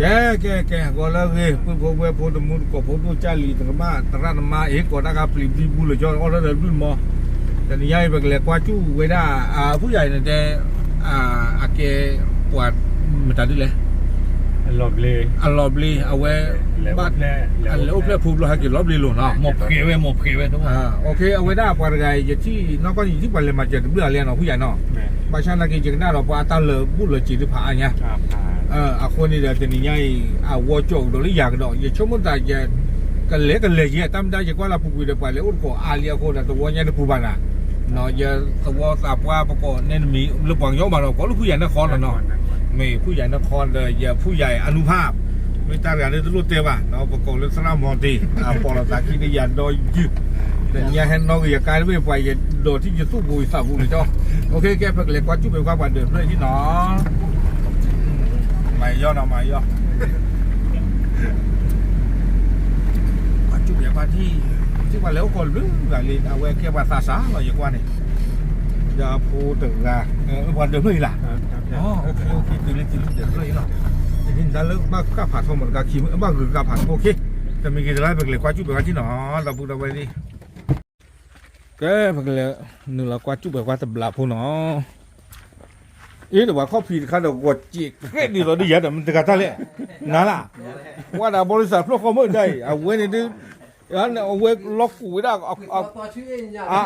ကဲ ကဲ ကဲ ဂီၤလၢအဂ့ၤ ပုၢ်ဖိဝဲၢ်ဖိ တမူတကိးဖိ ဒိၣ်ကၢ်လံၤ သရၣ်သမါ အ့ၣ် ကိးတၢ်ခါ ပျံၤဘံဘူလၢာ်ကၠီ အိၣ်ထီၣ်ဒီးဘျုၣ်မီၤ, တနံၤညါအံၤ ပကလဲၤကွၢ်စူၣ်ဝဲဒၣ် အဖုယၤအံၤန့ၣ်တဲ အကဲပှၤ မတၤဒ်လဲၣ် အလီၤဘျ့ အဝဲ ဘၣ် လဲၤအိၣ်ဖျဲၣ်ဖိဘျီ ဟဲက့ၤလီၤဘျ့လိာ်နီၤ မိၢ်ဖှဲးဝဲ မိၢ်ဖှဲးဝဲ အဝဲဒၣ်ပှၤတဂၤအံၤ ယထံၣ်နီၢ်ကီၢ် ယထံၣ်ပှၤလဲၤမၤစၢၤတဘျုးအါလံနီၤ ဖုယၤနီၤ, ဘၣ်ဆၣ်နာ်က့ ယကနၣ်ဒီးပှၤအတၢ်လၢာ်ဘူၣ်လၢာ်စ့ၤတဖၣ်အါညါ အဃိန့ၣ်ဒီး တနံၤညါအံၤ အဝီကၠီၣ်ကဒီးလၢယၤကဒီး ယဆိကမိၣ်သး ယကလဲၤကလဲၤယဲ တၢ်မ့ၢ်တၢ် ယကွၢ်လၢပူၤကွံာ်ဒီး ပှၤလဲၤအိၣ်တကိးအါလံအဃိဒီး သဝီညါတပူၤဘၣ်နၤ, ယသဝီသးပှၢ်ပကိးနဲနမံၤ လၢပှၤကညီဘၣ်ဒီး ကိးလၢဖုယၤနဲခီလီၤနီၤ, မ့ၢ်ဖုယၤနဲခီဒီး ယဖုယၤအနူဖၣ် မ့ၢ်တၢ်တဂၤလၢတလိၣ်တဲဘၣ် ပကိးလၢသရၣ်မီၤတ့ၢ် အပိာ်လီၤသးခံဒီးယၤဒီးယုၢ်, တနံၤညါဟဲနီၣ်ဂံၢ်ယကါတဘ့ၣ် ပှၤယဒိးထံၣ်ယသူၣ်ပူၤယသးပူၤန့ၣ်ကၠီ, အိၣ်ခ့ ကဲ ပကလဲၤကွၢ်စူၣ်ပှဲၤကွၢ်ပှၤဒၢးဖျၢၣ်ထံနီၤ, မၤယီၢ်နီၤ မၤယီၢ် ကွၢ်စူၣ်ပှဲၤကွၢ်ထံ, ထံၣ်ပှၤလဲၤအိၣ်ကိးတဘျုးဂၤလံ အဝဲကဲပှၤသးစၢ်လီၤ ယကွၢ်န့ၣ်, ဒီးအဖိတဂၤ, ပှၤဒၢးဖျၢၣ်အံၤလၢ, အိၣ်ခ့ အိၣ်ခ့ တုၤလၢတုၤလၢဒၢးဖျၢၣ်အံၤလီၤ, တနံၤဒၣ်လၢဘၣ်ဃၣ်ဖးထီမတၤတဂၤခံ ဘၣ်ဂုၤကါဖးထီ အိၣ်ခ့, တမံၤဂ့ၤတလါ ပကလဲၤကွၢ်စူၣ်ပှဲၤကွၢ်ထံနီၤ, ဒီပုၢ်ဒီဝဲၢ်သ့ၣ် ကဲ ပကလဲၤနုာ်လီၤကွၢ်စူၣ်ပှဲၤကွၢ်တဘျီဖိနီၤ, အ့ ဒီးပှၤခီၣ်ဖံးတခါဒီး ဂီၤစဲးဃဲးဒ်သိးဒ်ယၤဒီး မတဂၤတၢ်လဲၣ်, နၤလၢ, ကွၢ်ဒၣ်ဘီရံစၢ်ဖျိၣ်ဃီမုၢ်ဒၣ်အံၤ အဝဲန့ၣ်ဒ်, အဝဲလီၤကူးဝဲဒၣ်,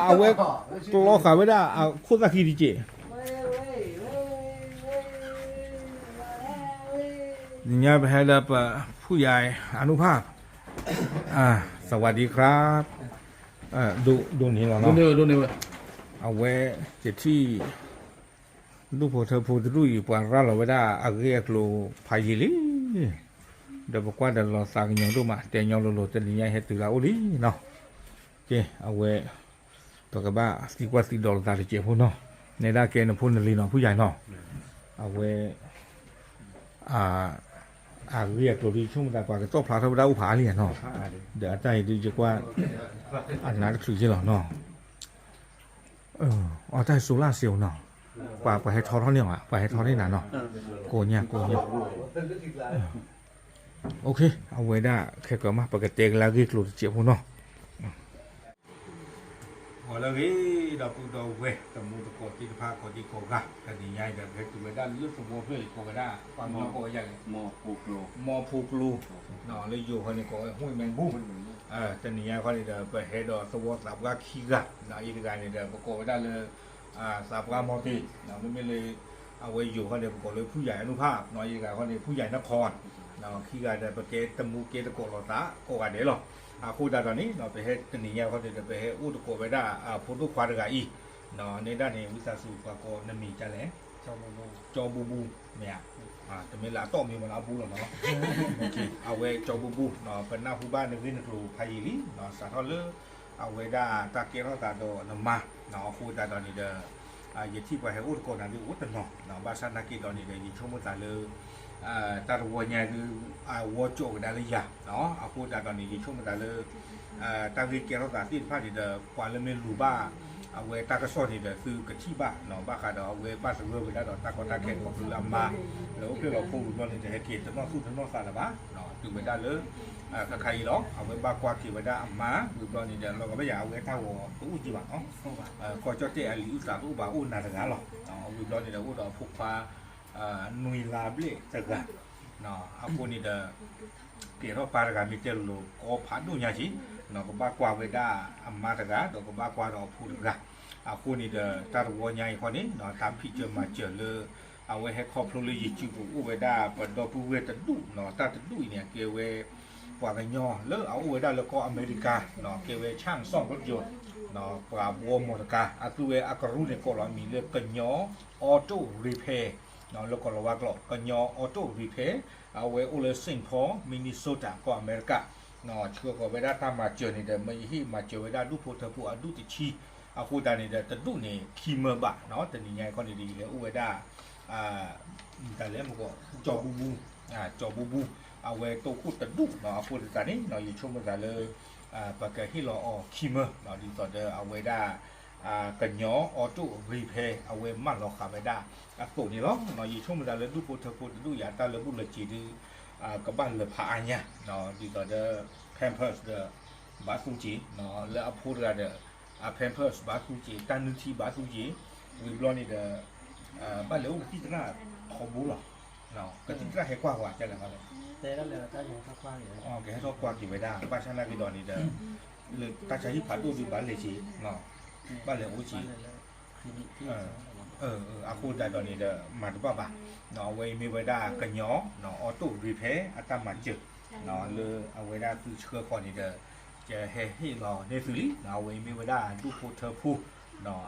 အဝဲကျီဃာ်ဝဲဒၣ် အခိၣ်သၣ်ခံတက့ၢ်, နညါပဟဲလၢပဖုယၤအနူဖၣ်, สวัสดีครับ ဒိးန့ၢ်လီၤနီၤ, အဝဲ ယထံၣ် ဒူၣ်ဖိထၢဖိတဒူၣ်အံၤ ပှၤရၤလီၤဝဲဒၣ်အဂ့ၢ်အကျိၤဖးယံာ်လံ, ဒီးပကွၢ်ဒီးလီၤသးကညီၤဒိၣ်မး တဲညီလိၤလိၤ တနံၤညါဟဲတုၤလၢအအိၣ်လံနီၤ, ကဲ အဝဲ ပကဘၣ်သံကွၢ်သံဒိးလိာ်သးတစဲးဖိနီၤ, နဲဒၣ်ကဲနဖိနလံၤနီၤ ဖုယၤနီၤ, အဝဲ အဂ့ၢ်အကျိၤဒ်ယဆိကမိၣ်သး ပှၤကတီၣ်ဖျါထီၣ်ဝဲဒၣ်အိၣ်ဖးအါလံနီၤ, ဒီးအတၢ်အံၤဒ်ယကွၢ် အနါတချုးက့လီၤနီၤ, အတၢ်ဟဲစိၤလၢအစ့ၤအိၣ်နီၤ, ပှၤဟဲထီထီၣ်န့ၢ်အီၤ ပှၤဟဲထီန့ၢ်နၤနီၤ, ကိးညါကိးညါ, အိၣ်ခ့ အဝဲဒၣ်ခဲကီးမး ပကတဲကလၢအဂ့ၢ်ကျိၤတစဲးဖိနီၤ ဂီၤလၢအဂ့ၤ ဒီပုၢ်ဒီဝဲၢ် တမူတကိးသ့ၣ်တဖၣ် ကိးဒံကိးဂၤ တနံၤညါအံၤဒီး ပဟဲတုၤဝဲဒၣ်လၢသဝီဖျၢၣ်အံၤ ကိးဝဲဒၣ် ပှၤမ့ၢ်ကိးဝဲဒ်လဲၣ် မီၢ်ဖိကျိ လၢယိၤခီန့ၣ် ကိးဝဲ ဟူၣ်မဲဘူၣ်, တနံၤညါခီန့ၣ်ဒီး ပဟဲဒီးသဝီသးပှၢ်ခံဂၤ, အံၤတဂၤန့ၣ်ဒီး ပကိးဝဲဒၣ်လၢ သးပှၢ်မီၢ်တ့ၢ်, မ့မ့ၢ်လၢ အဝဲယိၤခီန့ၣ် ပကိးလၢဖုယၤအနူဖၣ်, အံၤတဂၤခီန့ၣ် ဖုယၤနခီ, ခံဂၤဒီး ပကဲတမူကဲတကိးလိာ်သး ကိးဂၤဒဲးလီၤ. အဃိသတးဒီးန့ၣ် ပဟဲတနံၤညါခီန့ၣ်ဒီး ပဟဲအိၣ်တကိးဝဲဒၣ် ဖိဒိၣ်ခွါတဂၤအံၤ, နဲဒၣ်န့ၣ် ဝံသးစူၤပှၤကိးနမံၤဒ်လဲၣ်, ကၠီဘူဘူ, မ့ၢ်ဧါ, တမ့ၢ်လၢအတီၢ်မံၤမ့ၢ်လၢအဘူလီၤနီၤ, အဝဲကၠီဘူဘူ, ပနၢ်ဟူဘၣ်နဂ့ၢ်နကျိၤဖးယံာ်လံ, စးထီၣ်လၢ အဝဲဒၣ်တၢ်ကဲထီၣ်သးဒီးနမါ, အဃိသတးဒီးန့ၣ်ဒီး ယထံၣ်ပှၤဟဲအိၣ်တကိးနၤဒ်အိၣ်တနီၤ, ဘၣ်ဆၣ်နာ်က့ဒီးန့ၣ်ဒီး ယဆိကမိၣ်သးလၢ တၢ်တဝီညါဒ် အဝီကၠီၣ်ကဒါလၢယၤ, အဃိသတးဒီးန့ၣ် ယဆိကမိၣ်သးလၢ တၢ်ဂ့ၢ်ကဲထီၣ်သးသ့ၣ်တဖၣ်န့ၣ်ဒီး ပှၤလၢမ့ၢ်လူၤဘၣ် အဝဲတၢ်ကစီၣ်န့ၣ်ဒီး သုကထံၣ်ဘၣ်, ဘၣ်ဃးဒီးအဝဲဘၣ်သဂၢၢ်ဝဲဒၣ်ဒီးတၢ်ကီတၢ်ခဲ ခီဖျိလၢအမါ လၢအိၣ်ဖျဲၣ်လီၤဖိဝံၤဘျီန့ၣ်ဒီး ဟဲက့ၤတနီၣ်သူၣ်တနီၣ်သးလၢၤဘၣ်, တုၤဝဲဒၣ်လၢ ခါခါအံၤလီၤ. အဝဲဘၣ်ကွၢ်က့ၤဝဲဒၣ်အမါဝံၤဘျီန့ၣ်ဒီး လီၤဂာ်ဘၣ်ယၤ အဝဲတၢ်ဂီၤတအိၣ်ကံဘၣ်နီၤ, ကီၢ်ကၠီၣ်တဲၣ်အလံာ်အုၣ်သးတအိၣ်ဘၣ် အိၣ်နၤတဂၤလီၤ. ဝံၤဘျီန့ၣ်ဒီး အိၣ်ဒီးအဖိခွါ နွံလါဘျဲၣ်တဂၤ, အဃိန့ၣ်ဒီး ကဲထီၣ်ပၢ်တဂၤမ့ၢ်တဲလိၤလိၤ ကီဖးဒိၣ်ညါက့ၤ, ကဘၣ်ကွၢ်ဝဲဒၣ်အမါတဂၤ ဒီးကဘၣ်ကွၢ်ဒီးအဖိတဂၤ, အဃိန့ၣ်ဒီး တၢ်တဝီညါအံၤခီန့ၣ် တၢ်ဖံးစၢၤမၤစၢၤလၢ အဝဲဟဲခီဖျိလၢ YouTube ပူၤအိၣ်ဝဲဒၣ် ပဒီပုၢ်ဝဲၢ်တဒူၣ်, တၢ်တဒူၣ်အံၤန့ၣ် အကဲဝဲ ပှၤကညီလၢအအိၣ်ဝဲဒၣ်လၢကီၢ်အမဲရကၤ, ကဲဝဲ ဆၣ်စီၣ်ကယီၤ, ပှၤဘှီမီၢ်တကါ အသူဝဲအကရူၢ်န့ၣ် ကိးလီၤအမံၤလၢ ကညီ auto repair လၢကီၢ်လီၤဝါကျိာ် ကညီ auto repair, အဝဲအိၣ်လၢ Saint Paul Minnesota ကီၢ်အမဲရကၤ, ဆှၢဃီၤဝဲဒၣ်တၢ်မၤစၢၤန့ၣ်ဒီး မၢယဟ့ၣ်မၤစၢၤဝဲဒၣ်ဒူၣ်ဖိထၢဖိအဒူၣ်တဆံ, အဃိသတးန့ၣ်ဒီး တဒူၣ်န့ၣ် ခံမၢဘၣ်, တနံၤညါအံၤခီန့ၣ်ဒီး ယဟဲအိၣ်ဝဲဒၣ် တၢ်လဲၣ်မ့ၢ်ကီး ကၠီဘူဘူ, ကၠီဘူဘူ, အဝဲတိၢ်ခိၣ်တဒူၣ်နီၤ, အဃိသတးန့ၣ် ယဆိကမိၣ်သးလၢ ပကဟ့ၣ်လီၤအီၤခံမၢ, ဒ်သိးဒီးအဝဲဒၣ် ကညီ auto repair အဝဲမၢလီၤဃာ်ဝဲဒၣ်အသိးန့ၣ်လီၤ. ယဆိကမိၣ်သးလၢဒူၣ်ဖိထၢဖိတဒူၣ်အံၤ အတၢ်လၢဘူၣ်လၢာ်စ့ၤဒုး ကဘၣ်လၢာ်ဖးအါညါ ဒ်သိးဒီး Pampers ဒီး ဘၣ်သူက့ၤ လၢအဖိတဂၤဒီး အ Pampers ဘၣ်သူက့ၤ တၢ်နုၢ်ထံဘၣ်သူက့ၤ ဝံၤဘျီန့ၣ်ဒီး ဘၣ်လဲၤအိၣ်ကသံၣ်သရၣ်ထီဘိလီၤ. ကသံၣ်သရၣ်ဟဲကွၢ်ဝဲဒ်လဲၣ်, ကဟဲထီၣ်ကွၢ်က့ၤဝဲဒၣ် ဘၣ်ဆၣ်နာ်က့ၤဒီးန့ၣ်ဒီး လၢတၢ်ဆါဟံၣ်ဖးဒိၣ်ဒီးဘၣ်လဲၤက့ၤ ဘၣ်လဲၤအိၣ်က့ၤ အဃိသတးဒီးန့ၣ်ဒီး မၤတဘၣ်ဘၣ်, အဝဲအံၤမ့ၢ်ဝဲဒၣ်ကညီ auto repair အတၢ်မၤစၢၤ လၢအဝဲဒၣ်သုဆှၢဃီၤန့ၣ်ဒီး ယဟဲဟ့ၣ်လီၤန့ၢ်သုလံ, အဝဲအံၤမ့ၢ်ဝဲဒၣ်ဒူၣ်ဖိထၢဖိ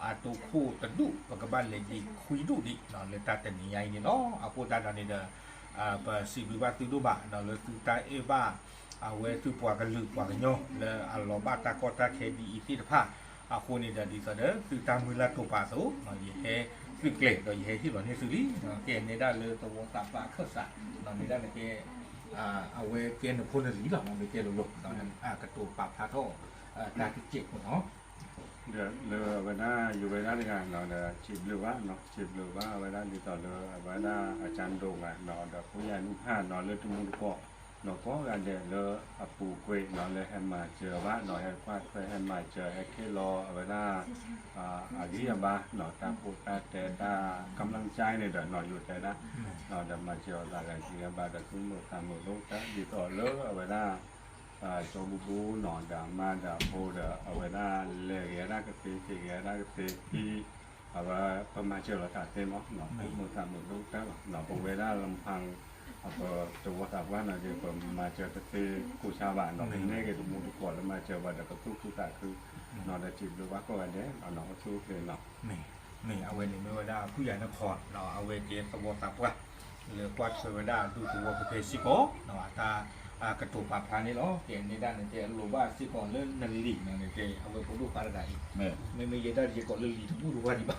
အတိခိၣ်တဒူၣ် ပကဘၣ်လဲၤဒံးခွံဒူၣ်ဒံး လၢတၢ်တနံၤညါအံၤန့ၣ်လီၤ. အဃိသတးဒီးန့ၣ်ဒီး ပစံးဘျုးဘၣ်သုဒိၣ်မး လၢသုတၢ်အဲၣ်ဘၣ် အဝဲသုပှၤကလုာ်ပှၤကညီ လၢအလီၤဘၣ်တၢ်ကီတၢ်ခဲဒ်အံၤသ့ၣ်တဖၣ် အဃိန့ၣ်ဒီး ဒ်သိးဒီးသုတၢ်မုၢ်လၢ်တိာ်ပာ်အသိး ယဟဲသုးကျဲၤဒီးယဟဲဟ့ၣ်လီၤန့ၢ်သုလံ, ကဲန့ၣ်ဒၣ်လၢသဝီသးပှၢ်အခၢၣ်စး န့ၣ်ဒၣ်န့ၣ်ကဲ အဝဲကဲနဖိနလံၤလီၤ မ့ၢ်ကဲလိၤလိၤ ကတိၤပာ်ဖျါထီၣ် တၢ်တစဲးဖိနီၤ ဒီးလၢအဝဲဒၣ် ယဝဲဒၣ်တဂၤဒီး စံးဘျုးဘၣ်နီၤ စံးဘျုးဘၣ်အဝဲဒၣ်ဒ်သိးလၢအဝဲဒၣ်အကၠၢဒိၣ်ဂၤနီၤ ဒီးဖိယၤနုၢ်ဖၣ်နီၤ လၢတမူတကိးနီၤ ကိးဂၤဒဲးလၢအပူၤကွံာ်နီၤ လၢဟဲမၤစၢၤဘၣ်နီၤ ဟဲကွၢ်ထွဲဟဲမၤစၢၤ ဟဲခ့ၣ်လီၤအဝဲဒၣ် အဂံၢ်အဘါနီၤ တၢ်ဖိတၢ်တဲတၢ် ကမျၢၢ်ကၠၢန့ၣ်ဒီးနီၤ ယိၤတဲဒၣ် ဒီးမၤစၢၤအီၤသးဂၤဂံၢ်အဘါဒီး သူၣ်မုာ်သးမုာ်ဒိၣ်တၢ် ဒ်သိးလၢအဝဲဒၣ် ကၠီဘူဘူနီၤ ဒီးအမါဒီးအဖိဒီး အဝဲဒၣ်လဲၤဂဲၤဒၣ်ကသ့ က့ၤဂဲၤဒၣ်ကသ့ အဝဲ ပမၤစၢၤလီၤသးသ့မး သူၣ်မုာ်သးမုာ်ဒိၣ်တၢ်လီၤ ပဝဲဒၣ်လၢဖၣ် ပသဝီသးပှၢ်နီၤ ပမၤစၢၤတသ့ကိးဆါဘၣ်နီၤ ပနဲၣ်က့ၤတမူတကိးလၢမၤစၢၤဘၣ်ဒီး ပသူၣ်ခုသးခုနီၤ ဒီးစံးဘျုးဘၣ်ကိးဂၤဒဲး အိၣ်ဆူၣ်အိၣ်ချ့နီၤ မ့ၢ်အဝဲန့ၣ်မ့ၢ်ဝဲဒၣ်ဖုယၤနခီ အဝဲကဲသဝီသးပှၢ် လၢကွၢ်ထွဲဝဲဒၣ်ဒူသဝီဖဲဖဲစ့ၢ်ကီး အတၢ်ကတိၤပာ်ဖျါန့ၣ်လီၤ. ကဲန့ၣ်ဒၣ်န့ၣ် တဲအလိၤဘၣ်စ့ၢ်ကီးလၢနလံၤန့ၣ် တဲအဝဲဖိဒိၣ်ခွါတဂၤအံၤ မ့မ့ၢ်ယဲဒၣ်ယဲကိးလၢလံၤတဘူၣ်တဝါဒံးဘၣ်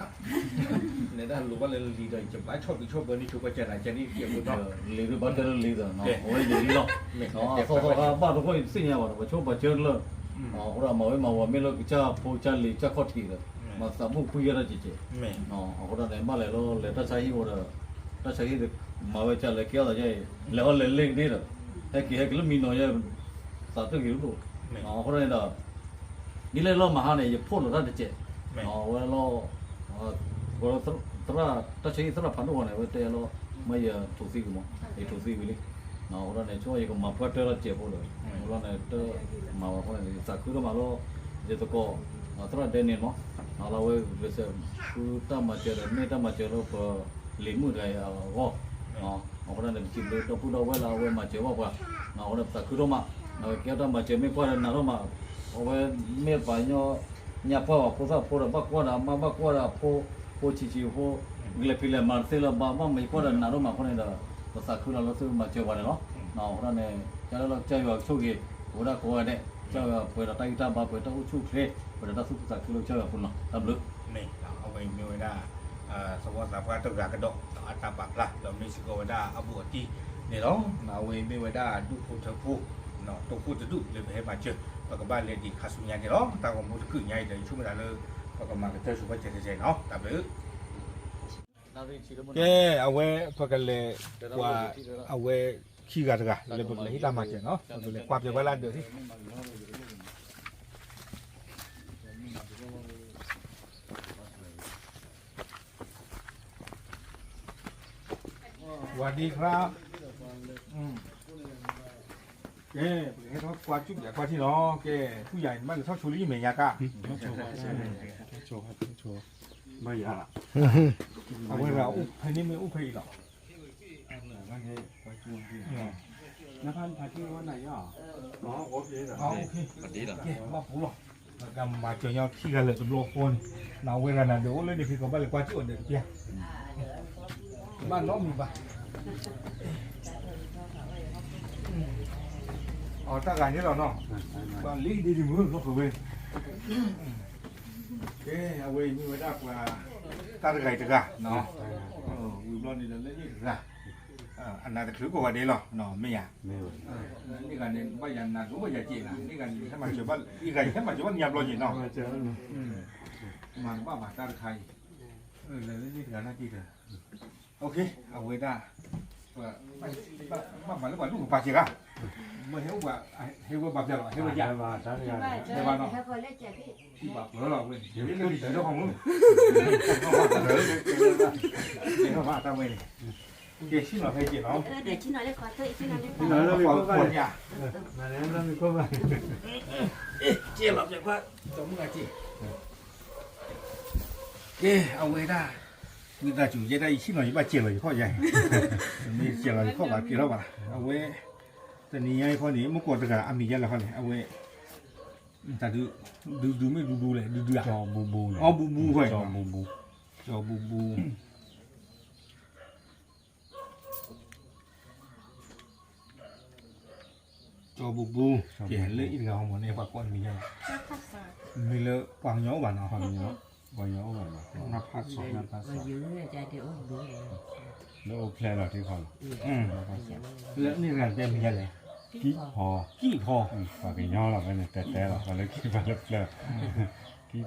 နဒၣ်လိၤဘၣ်လၢလံၤဒီး ယဘၣ်ဆီၣ်ဘံးဆီၣ်ဘၢန့ၢ်ဆိပှၤကၢ်နၤကဲန့ၣ် ကဲဖိဒီး လံၤဒုးဘၣ်တဲလၢလံၤဒီး အဝဲယံာ်လံလီၤ အသီသီခါဘၣ်တခိၣ်အံၤတသ့ၣ်ညါဘၣ်ဒီး ပှၤဆိပှၤစၢတလၢ အဃိဒီးမၤဝဲမၤဝဲမ့ၢ်လၢကစၢ်ဖိကစၢ်လံၤကစၢ်ခီၣ်ထံးဒီး မၤသးဘူၣ်ကွံယဲဒၣ်ကဲကဲ အဃိဒီးန့ၣ် ဘၣ်လဲၤလီၤလဲၤတၢ်ဆါဟံၣ်အိၣ်ဒီး တၢ်ဆါဟံၣ်မၤဝဲကလဲၤကဲအီၤသးယဲအံၤ လဲၤအီၤလဲၤလ့ကဒ့ဒီး ဟဲက့ၤဟဲက့ၤလၢမံနီၤယဲ သးတဂ့ၤဒိၣ် အဃိဒီးန့ၣ်ဒီး ဒ်လဲၣ်လီၤမဟါန့ၣ် ယဖီၣ်လိာ်တၢ်တစဲး အဝဲလီၤ သရၣ်တၢ်ဆါဟံၣ်သရၣ်ဖးဒိၣ်အီၤန့ၣ် အဝဲတဲလီၤ မ့ၢ်ယထိးသံကွံာ်မး ယထိးသံဝံၤလံ အဃိဒီးန့ၣ် ဆိယကမၤပှၢ်တၢ်လီၤစဲးဖိဒီး အဃိဒီးန့ၣ် တမၤဝဲအဃိန့ၣ် ယသးခုဒိၣ်မးလီၤ ယသကိး သရၣ်ဒဲန့ၣ်မး လၢအဝဲဂဲၤဆၢ ဃုတၢ်မၤစၢၤဒီး မ့ၢ်တၢ်မၤစၢၤလၢပလံၤမုၣ်တဂၤအံၤအဂီၢ် အဃိဒီးန့ၣ် ပစံးဘျုးဒီပုၢ်ဒီဝဲၢ်လၢအဝဲမၤစၢၤဘၣ်ပှၤ အဃိဒီးပသးခုဒိၣ်မး ကဲတၢ်မၤစၢၤမ့ၢ်ကွၢ်ဒီးနးဒိၣ်မး အဝဲမ့ၢ်ပှၤညီ ညါပှၢ်ဘၣ်ဖိသၣ်ဖိဒီး ဘၣ်ကွၢ်ဒီးအမါ ဘၣ်ကွၢ်ဒီးအဖိ ဖိဆံးဆံးဖိ ကလဲၤဖံးလဲၤမၤတသ့လၢၤဘၣ် ဘၣ်မၤယကွၢ်ဒီးနးဒိၣ်မးအဃိန့ၣ်ဒီး ပသးခုလီၤလၢသုမၤစၢၤပှၤန့ၣ်လီၤ. အဃိဒီးန့ၣ် ကဲလၢကစၢ်ယွၤကဆိၣ်ဂ့ၤ ပဝဲဒၣ်ကိးဂၤဒဲး ကစၢ်ယွၤပှဲၤဒီးတၢ်ဂံၢ်တၢ်ဘါ ပှဲၤတၢ်အိၣ်ဆူၣ်အိၣ်ချ့ ပှဲၤဒီးတၢ်သူၣ်ခုသးခုလၢကစၢ်ယွၤအပူၤလီၤ. တၢ်ဘျုး မ့ၢ်အဝဲအံၤမ့ၢ်ဝဲဒၣ် သဝီသးပှၢ်တဂၤကဒီး အတၢ်ပာ်ဖျါ ဒီးမ့ၢ်စ့ၢ်ကီးဝဲဒၣ်အဘူးအတံၢ်န့ၣ်လီၤ. အဝဲအံၤမ့ၢ်ဝဲဒၣ်ဒူၣ်ဖိထၢဖိ တိခိၣ်တဒူၣ်လၢပဟဲမၤစၢၤ ပကဘၣ်လဲၤဒံးခါဆူညါန့ၣ်လီၤ. တၢ်ဂီၤမူတကုာ်ညါအံၤဒီး ယဆိကမိၣ်သးလၢ ပကမၤကတၢၢ်ဆိပာ်စၢၤတစဲးနီၤ တၢ်ဘျုး ကဲ အဝဲပကလဲၤကွၢ် အဝဲခံဂၤတဂၤ လၢပကလဲၤဟ့ၣ်တၢ်မၤစၢၤနီၤ ပကလဲၤကွၢ်ပျဲဘၣ်လၢအဒၢးသ့ၣ် สวัสดีครับ ကဲ ပကဟဲထီၣ်ကွၢ်ကၠူၣ်ပျဲကွၢ်ထံနီၤ ကဲ ဖုယၤအံၤ နဘၣ်လဲၤထီၣ်ဆိလၢယမဲာ်ညါကါ ဘၣ်ယၤ အဝဲဒၣ်အိၣ်ဖဲန့ၣ်မ့ၢ်အိၣ်ဖဲအံၤလီၤ ကမၤစၢၤညီခံဂၤလၢာ်တဘျီဃီန့ၣ် နဝဲဂၤနၤဒီးအိၣ်လၢန့ၣ်ဖဲကီးဘၣ်လဲၤကွၢ်ကၠူၣ်အီၤဒီးတပျၢ် ဘၣ်နီတမံၤဘၣ် အတၢ်ဂၤန့ၣ်လီၤနီၤ ဘၣ်လံဒ်ဒ်မုၢ်လီၤဃီဝဲ ကဲ အဝဲအံၤမ့ၢ်ဝဲဒၣ်ပှၤ တၢ်တဂၤအံၤတဂၤ ဝံၤဘျီန့ၣ်ဒီးလၢန့ၣ်တဂၤ အနးတချုးကိးဂၤဒဲးလီၤ မ့ၢ်ယၤ န့ၣ်ဂၤန့ၣ် ဘၣ်ယၤနးဒိၣ်ဘၣ်ယၤကဲးနၤ န့ၣ်ဂၤန့ၣ် ဟဲမၤစၢၤဘၣ် ယဂၤယဟဲမၤစၢၤဘၣ်ညါဘျီက့းနီၤ မၤတဘၣ်ဘၣ်တၢ်တခါအံၤ လၢန့ၣ်တဂၤနာ်က့ၤဒီး အဝဲဒၣ် ဘၣ်မၤလၢပှၤဒူၣ်ကပၤစ့ၢ်ကီး, မ့ၢ်ဟဲအိၣ်ပှၤ ဟဲဝဲဘၣ်ပျဲလီၤ ဟဲဝဲယၤ, ဟဲဘၣ်နီၤ, ဟံၣ်ဘၣ်ပျဲလီၤဝဲန့ၣ် ယမ့ၢ်လၢယံၤလၢဟီမူ တၢ်ဝဲန့ၣ်, ကဲဆ့ၣ်နီၤဖဲက့ၤနီၤ, ဆ့ၣ်နီၤလၢ ကဲလီၤပျဲခွါ, ကဲအဝဲဒၣ် ဝံသးစူၤ ယဲဒၣ်ယဆ့ၣ်နီၤ ယဘၣ်စဲးလီၤယခီၣ်ယါအံၤ, မ့ၢ်စဲးလီၤယခီၣ်ဘၣ်က့ၤထီၣ်ဘၣ်, အဝဲ တနံၤညါအံၤခီန့ၣ် မ့ၢ်ကိးတဂၤအမံၤယါလဲၣ်ခီန့ၣ် အဝဲ တၢ်ဒုး ဒုးဒုးမ့ၢ်ဒူဒူလဲၣ် ဒုးဒုးဧါ, အီဘူဘူဝဲ, ကၠီဘူဘူ ကၠီဘူဘူ ကၠီဘူဘူ, ကဲလၢအံၤတဂၤဟီမးန့ၣ် ပှၤကိးအမံၤယါလဲၣ်, မ့ၢ်လၢပှၤကညီအိၣ်ဘၣ်နီၤ, ပှၤကညီအိၣ်ဘၣ်နီၤ, နဖးစီၤ နဖးစီၤ လၢအိၣ်ဖျဲၣ်လီၤထံခီလီၤ, လၢန့ၣ်တဂၤတဲမံၤယါလဲၣ်, ကံၢ်ဖီ, ကံၢ်ဖီ, ပှၤကညီလီၤဝဲန့ၣ် တဲတဲလီၤ ပှၤလၢကံၢ်ဖီလၢဖျဲၣ်, ကံၢ်ဖီ,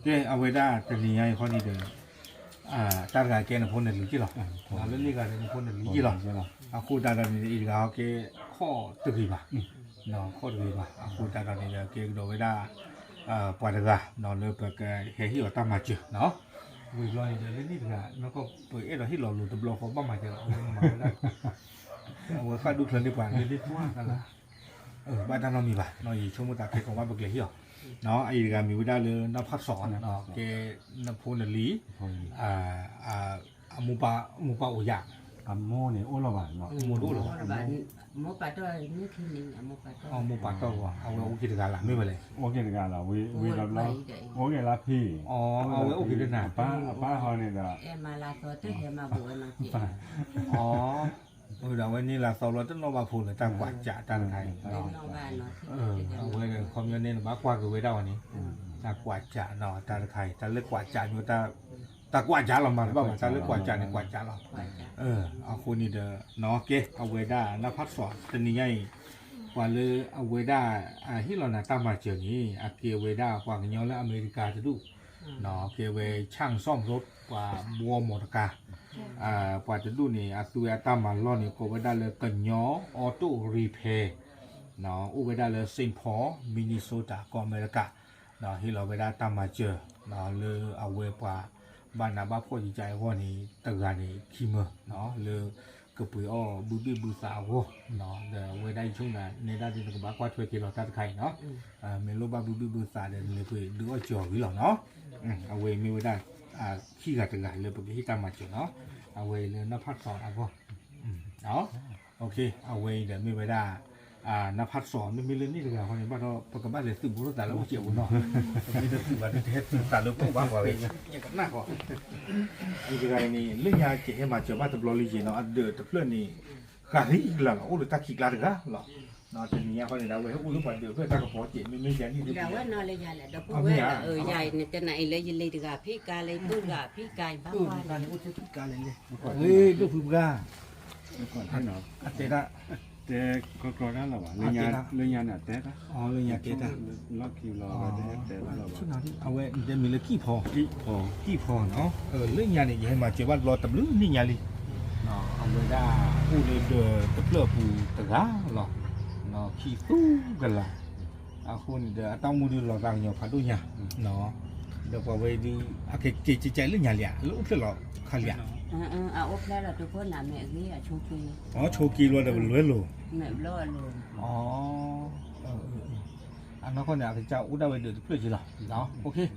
ကဲအဝဲဒၣ်တနံၤညါအံၤခီန့ၣ်ဒီး တၢ်တဂၤကဲနဖိနလံၤက့ၢ်လီၤ, လၢန့ၣ်တဂၤဒီးနဖိနလံၤက့ၢ်လီၤ, အဃိသတးဒီးန့ၣ် အံၤတဂၤဟီကဲ ခီၣ်တဂ့ၤဘၣ်, ခီၣ်တဂ့ၤဘၣ်, အဃိသတးဒီးန့ၣ်ဒီး ကဲကဒီးဝဲဒၣ် ပှၤတဂၤနီၤ လၢပကဟဲဟ့ၣ်လီၤတၢ်မၤစၢၤနီၤ, ဝံၤဘျီန့ၣ်ဒီး လၢန့ၣ်တဂၤ နီၢ်ကီၢ်ပအဲၣ်ဒိးဟ့ၣ်လီၤလိာ်တဘျီဃီဘၣ်မၤစၢၤလီၤ အဝဲမၤဝဲဒၣ် အဝဲဃၣ်ဒူၣ်ချၢန့ၢ်ပှၤလၢလ့ၣ်သွါတၢ်လၢ ဘၣ်တၢ်နီတမံၤဘၣ်နီၤ, ယဆိကမိၣ်သးခဲကီးဘၣ်ပကလဲၤဟ့ၣ်အီၤ, အအံၤတဂၤမံၤဝဲဒၣ်လၢ နီၢ်ဖးစီၤ ကဲနဖိနလံၤ အမိၢ်ပၢ်အိၣ်ယၤ, အမိၢ်န့ၣ်အိၣ်လီၤဘၣ်, မိၢ်တအိၣ်လီၤဘၣ်, မိၢ်ပၢ်တီၢ်ဂီၤ အဝဲအိၣ်က့ၤတဂၤလၢ် မ့ၢ်ဝဲလဲၣ်, အိၣ်က့ၤတဂၤလီၤ, ဝံၤဒီးဘျီ အိၣ်က့ၤလၢဖံ, အဝဲအိၣ်က့ၤလၢနၤ, အပၢ်ဟီန့ၣ်ဒီး အဝဲဒၣ်ဝဲန့ၣ်လၢသီလီၤတနီၣ်ဘၣ်ဖိလၢတၢ်ကွၢ်စးတၢ်တခါအံၤ, အဝဲခီပညီန့ၣ် နဘၣ်ကွၢ်က့ၤဝဲဒၣ်အီၤန့ၣ်, တၢ်ကွၢ်စးနီၤ တၢ်တခါအံၤ တၢ်လၢကွၢ်စးမ့ၢ် တၢ်ကွၢ်စးလီၤမၤတဘၣ်ဘၣ် တၢ်လၢကွၢ်စးန့ၣ် ကွၢ်စးလီၤ, အဃိန့ၣ်ဒီး ကဲ အဝဲဒၣ် နီၢ်ဖးစီၤ တနံၤညါအံၤ ပှၤလၢအဝဲဒၣ် ဟ့ၣ်လီၤနၤတၢ်မၤစၢၤန့ၣ် အကဲဝဲဒၣ်ပှၤကညီလၢအမဲရကၤတဒူၣ် ကဲဝဲ ဆၣ်စီၣ်မသိ ပှၤဘှီမီၤတကါ, ပှၤတဒူၣ်န့ၣ် အသူဝဲအတၢ်မၤလီၢ်န့ၣ် ကိးဝဲဒၣ်လၢ ကညီ auto repair, အိၣ်ဝဲဒၣ်လၢ Saint Paul Minnesota ကီၢ်အမဲရကၤ, ဟ့ၣ်လီၤဝဲဒၣ်တၢ်မၤစၢၤ လၢအဝဲပှၤ ဘၣ်နးဘၣ်ဖှီၣ်ကကါအဂီၢ်န့ၣ် တဂၤန့ၣ် ခံမၢ လၢ ကပှ့ၤအီၣ်ဘုဘ့ၣ်ဘုသးအဂီၢ်, ဒီးအဝဲဒၣ်ယဆိကမိၣ် နဲဒၣ်ဒ်နကဘၣ်ကွၢ်ထွဲ က့ၤလီၤတၢ်တခါအံၤနီၤ, မ့ၢ်လိၣ်ဘၣ်ဘုဘ့ၣ်ဘုသးဒီး နလဲၤပှ့ၤဒုးအီၣ်စၢၤအီၤဝံၤလီၤနီၤ, အဝဲမ့ၢ်ဝဲဒၣ် ခံဂၤတဂၤလၢပကဟ့ၣ်တၢ်မၤစၢၤနီၤ, အဝဲလၢနီၢ်ဖးစီၤအဂီၢ်, အဝဲအံၤဒီးမ့ၢ်ဝဲဒၣ် နီၢ်ဖးစီၤ မ့မ့ၢ်လၢန့ၣ်တဂၤဃီန့ၣ် ဘၣ်ဒီး ပကဘၣ်လဲၤသုးဘူးလိာ်သးလၢအိၣ်စဲးပူၤနီၤ, ပမ့ၢ်တသုးဘၣ်ဒီး တဟဲသုးသးလၢပအိၣ်ဘၣ်ပှၤဝဲ ယကနၣ်ဃီ, အံၤတဂၤအံၤန့ၣ် လၢညါကဟဲမၤစၢၤဘၣ်တဘျီလံယဲၢ်နီၤ, အဒၢးတဖျၢၣ်န့ၣ် ဃးဃံကလၤလီၤ အိၣ်လၢတၢ်ခံးကျါတဂၤလီၤ, တနံၤညါဃီန့ၣ်ဒီး အဝဲဟဲအိၣ်လၢပှၤဒၢးဖျၢၣ်တၢ်ကပီၤစဲး မ့မ့ၢ်ယၤန့ၣ် ဒ်ဝဲနီၤလၢယၤလဲၣ် ဒီးပဝဲလၢယၤအံၤန့ၣ် တနံၤအံၤလၢယလံၤတဂၤဖံးကါလၢ ယဒိၣ်တဂၤဖံးကါ ယဘၣ်ကွၢ်န့ၣ် ဒိၣ်ဖုပှၢ် အတဲဒၣ် တဲကီကီတၢ်လီၤဘၣ် လၢညါန့ၣ် အတဲတၢ် လၢညါတဲတၢ် လီၢ်ခံလီၤ အဝဲတဲတၢ်လီၤဘၣ် အဝဲတဲမံၤလၢကံၢ်ဖီ ကံၢ်ဖီနီၤ လၢညါန့ၣ် ယဟဲမၤစၢၤဘၣ်တဘျီတဘျုးနံၣ်ညါလံ အဝဲဒၣ်အိၣ်လၢဒၢးတဖျၢၣ်အပူၤတဂၤလီၤ ခံသူကလး အဃိန့ၣ်ဒီး အတၢ်အိၣ်မူဒုးလီၤသးကညီၤဖးဒိၣ်ညါ ဒီးပှၤဝဲဒုး အကကဲကဲကဲလၢညါလံဧါ လၢအိၣ်ဖျဲၣ်လီၤခါလံဧါ အအိၣ်ဖျဲၣ်လီၤတခိၣ်နၤမ့ၢ်အဂ့ၢ်အဆိက့ ဆိက့လီၤဒီးပလွဲလိာ် အနီၢ်ကီၢ်န့ၣ် အကစၢ်အိၣ်ဒၣ်ဝဲဒၢးတဖျၢၣ်က့လီၤ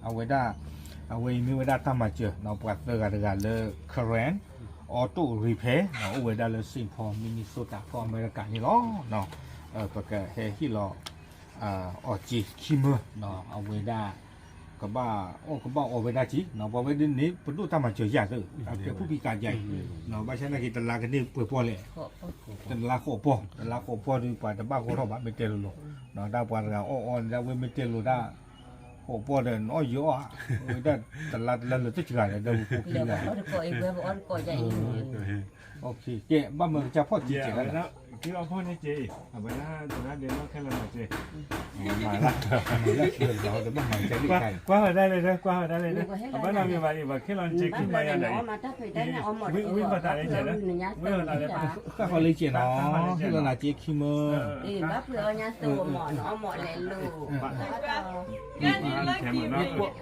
အဝဲဒၣ် အဝဲအံၤမ့ၢ်ဝဲဒၣ်တၢ်မၤစၢၤ ပှၤသၢဂၤတဂၤလၢ Karen Auto Repair အိၣ်ဝဲဒၣ်လၢ Saint Paul Minnesota ကီၢ်အမဲရကၤန့ၣ်လီၤ ပကဟဲဟ့ၣ်လီၤ အီၤက့ခံမၢ အဝဲဒၣ် ကဘၣ်အီၣ်ကဘၣ်အီဝဲဒၣ်က့ ပှၤဝဲဒၣ်န့ၣ် ပဒိၣ်တၢ်မၤစၢၤယၤသၢ အကဲဖူၣ်ဖံးကါယၤအံၤ ဘၣ်ဆၣ်သနာ်က့ တလါကန့ၢ်ပှဲၤပီၢ်လဲၣ် တလါဃိးပီၢ် တလါဃိးပီၢ်ဒီး ပှၤတဘၣ်ဂီၢ်ထီၣ်ဘၣ် မ့ၢ်တဲလိၤလိၤ တၢ်ပှၤတဂၤအီၣ်အီန့ၣ် ဒၣ်ဝဲမ့ၢ်တဲလိၤတၢ် ဃိးပီၢ်ဒီး နအီၣ်ယအီၣ် ဝဲဒၣ်တလါတလါလၢတစှၤဒီး ဒီးပဖိခံဂၤ ပအီၣ်တကိးအံၤ ဝဲပအီၣ်တကိးယၤအံၤ ကဲ ဘၣ်မၢကစၢ်ဖီၣ်စ့ၢ်ကီးလီၤ, က့အီဖီၣ်န့ၣ်စ့, အဝဲဒၣ်တရၣ်ဒဲးလီၢ်ခဲလၢာ်မၤစ့, မၤလၢလီၤဒီးဘၣ်မၤကစၢ်လံ, ကွၢ်ဝဲဒၣ်လဲၣ်ဒီး ကွၢ်ဝဲဒၣ်လဲၣ်ဒီး အဘၣ်နီၢ်မ့ၢ်ဘၣ်အံၤ ပှၤခဲလီၤစ့ခံမၢယၤဒီးအံၤ, ဝံၣ်ပသးလၢကဲဒီး, ဝံၣ်အီၤသးလၢကဲ, ဃၣ်ဃီလၢကဲနီၤ, ဟ့ၣ်လီၤနၤစ့ခံမၢ,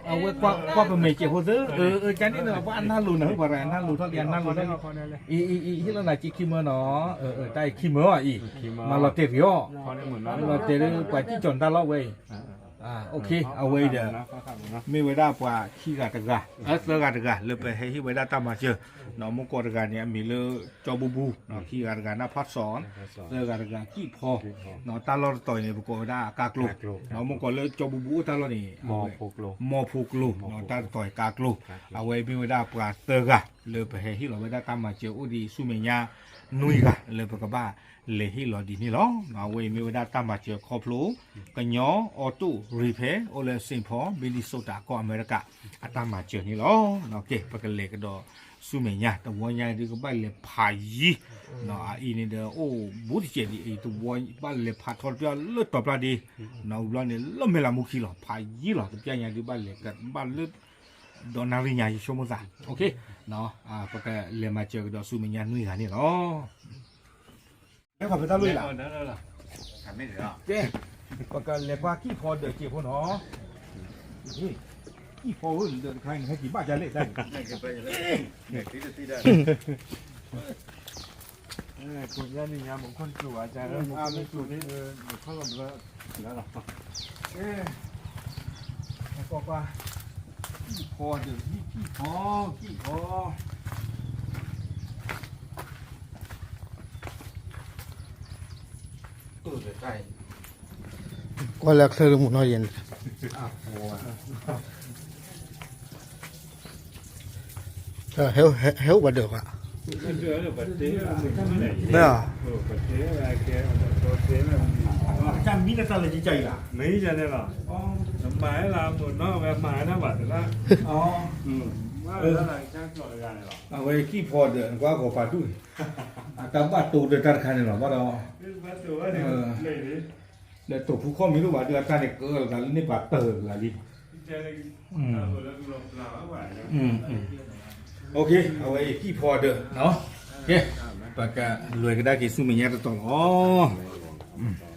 အဝဲကွၢ်ပမဲာ်စဲးဖိသၢ, အၢ အၢ ကန့ၣ်န့ၣ် ပှၤအနၢ်လိၤနၤ ပှၤအနၢ်လိၤထီၣ်က့ၤ အနၢ်လိၤထီၣ်က့ၤ, အံၤ အံၤ အံၤ ဟ့ၣ်လီၤနၤစ့ခံမၢနီၤ, တၢ်အံၤခံမၢအံၤ, မၤလီၤတဲာ်တဂ့ၤအီၤ, မၤလီၤတဲာ်လၢပှၤစံၣ်ကၠီၤနတၢ်လီၢ်ဝဲအံၤ, အဝဲအံၤဒီး, မ့ၢ်ဝဲဒၣ်ပှၤခံဂၤတဂၤ, အၢ သၢဂၤတဂၤ လၢပဟဲဟ့ၣ်ဝဲဒၣ်တၢ်မၤစၢၤ, နီၢ်မူကီၢ်တဂၤန့ၣ် အမံၤလၢကၠီဘူဘူ, နီၢ်ခံဂၤတဂၤန့ၣ်ဖးစီၣ်, သၢဂၤတဂၤကံၣ်ဖီ, နီၢ်တၢ်လီၢ်တတီၤအံၤန့ၣ် ပကိးဝဲဒၣ်ကါကျိ, နီၢ်မူကီၢ်လၢကၠီဘူဘူအိၣ်တၢ်လီၢ်န့ၣ်, မီၢ်ဖိကျိ, နီၢ်တၢ်တတီၤအံၤကါကျိ, အဝဲမ့ၢ်ဝဲဒၣ်ပှၤသၢဂၤ လၢပဟဲဟ့ၣ်လီၤဝဲဒၣ်တၢ်မၤစၢၤအိၣ်ဒံးဆူမဲာ်ညါနွံဂၤ လၢပကဘၣ်လဲၤဟ့ၣ်လီၤဒ်န့ၣ်လီၤ. အဝဲအံၤမ့ၢ်ဝဲဒၣ်တၢ်မၤစၢၤခီဖျိ ကညီ auto repair အိၣ်လၢ Saint Paul Minnesota ကီၢ်အမဲရကၤ အတၢ်မၤစၢၤန့ၣ်လီၤ. ကဲ ပကလဲၤကဒီးဆူမဲာ်ညါ တဝီညါဒုးကဘၣ်လဲၤဖးယံၤ, အအံၤန့ၣ်ဒီးအိၣ်ဘူးတစဲးဒ်အံၤ တဝီဘၣ်လဲၤဖးထီတပျၢ်လၢတီၤပျၢ်ဒ့, ဝံၤဘျီန့ၣ် လၢမဲာ်လးမူခံလီၤ ဖးယံၤလီၤ တပျၢ်ညါဒုးဘၣ်လဲၤကဘၣ်လၢ ဒီးနၣ်ရံၣ်ညါယဆိကမိၣ်သး, ပကလဲၤမၤစၢၤကဒီးဆူမဲာ်ညါနွံဂၤန့ၣ်လီၤ. ကဲ ပကလဲၤကွၢ်ကံၣ်ဖီဒၢးစ့ဖိနီၤ, ကံၣ်ဖီဧၢ ဒၢးတခါအံၤ နဟဲက့ၤဘၣ်ဒ်လဲၣ်တၢ်န့ၣ် ကိးညါန့ၣ်ညါ မူခိၣ်စူၤဝဲ မူခိၣ်ဘျၢလီၤ, ကကွၢ်ကွၢ်, ကံၣ်ဖီဒၢး ကံၣ်ဖီ, ကံၣ်ဖီ, ကွၢ်လၢချၢမုၢ်နီၢ်ယဲၢ်န့ၣ်, ဟဲအိၣ်ပှၤဒၢးဘၣ်, မ့ၢ်, မံတၢ်လၢကကါအံၤလီၤ, မ့ၢ်ယၤန့ၣ်လီၤ, မၤဟဲလၢမုၢ်နီၢ်ဝဲမၤဟဲဒၣ်ဘၣ်သရၣ်, အဝဲကံၣ်ဖီဒၢး နကွၢ်ဂီၤပာ်ဒူၣ်န့ၣ်, အတၢ်ဘၣ်တိၢ်ဒီးတၢ်တခါန့ၣ်လီၤ ဘၣ်ဒီး လၢတိာ်ဖူခီၣ်မ့ၢ်တအိၣ်ဘၣ်ဒီးအတၢ်န့ၣ်ကၢလီၤသးလၢန့ၣ်ပှၤတၢၢ်လီၤလံ, အဝဲကံၣ်ဖီဒၢး, ကဲ, ပကလဲၤကဒါက့ၤဆူမဲာ်ညါတတီၤလီၤ.